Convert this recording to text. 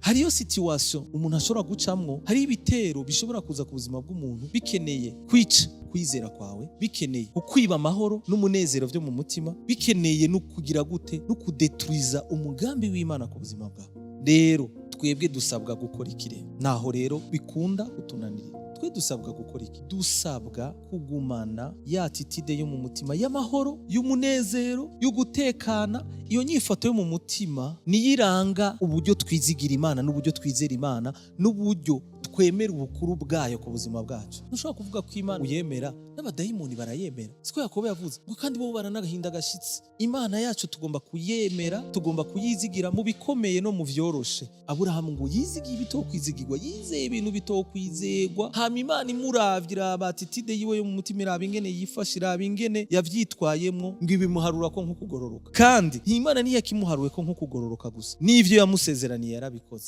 Hariyo situation umuntu ashobora gucamwo, hariyo ibitero bishobora kuza ku buzima bw'umuntu bikeneye kwica kwizera kwawe, bikeneye kukwiba amahoro n'umunezero vyo mu mutima, bikeneye no kugira gute, no kudetruiza umugambi w'Imana ku buzima bwawe. Rero twebwe dusabwa gukora iki? Rero naho rero bikunda kutunanirira, twe dusabwa gukora iki? Dusabwa kugumana ya attitude yo mu mutima y'amahoro, y'umunezero, yo gutekana. Iyo nyifato yo mu mutima niyo iranga uburyo twizigira Imana n'uburyo twizera Imana n'uburyo twemera ubukuru bwayo ku buzima bwacu. Ntushobora kuvuga ko Imana uyemera, n'abadayimoni barayemera. Siko Yakobo yavuze ngo kandi bo baranagahinda gashitsi. Imana yacu tugomba kuyemera, tugomba kuyizigira mu bikomeye no mu vyoroshe. Aburahamu ngo yizigiye ibitokwizigirwa, yizeye ibintu bitokwizegwa. Hama Imana imuravye, iraba attitude yiwe yo mu mutima, iraba ingene yifashe, iraba ingene yavyitwayemwo, ngo ibimuharura ko nko kugororoka. Kandi Imana ntiyakimuharuwe ko nko kugororoka gusa, n'ivyo yamusezeraniye yarabikoze.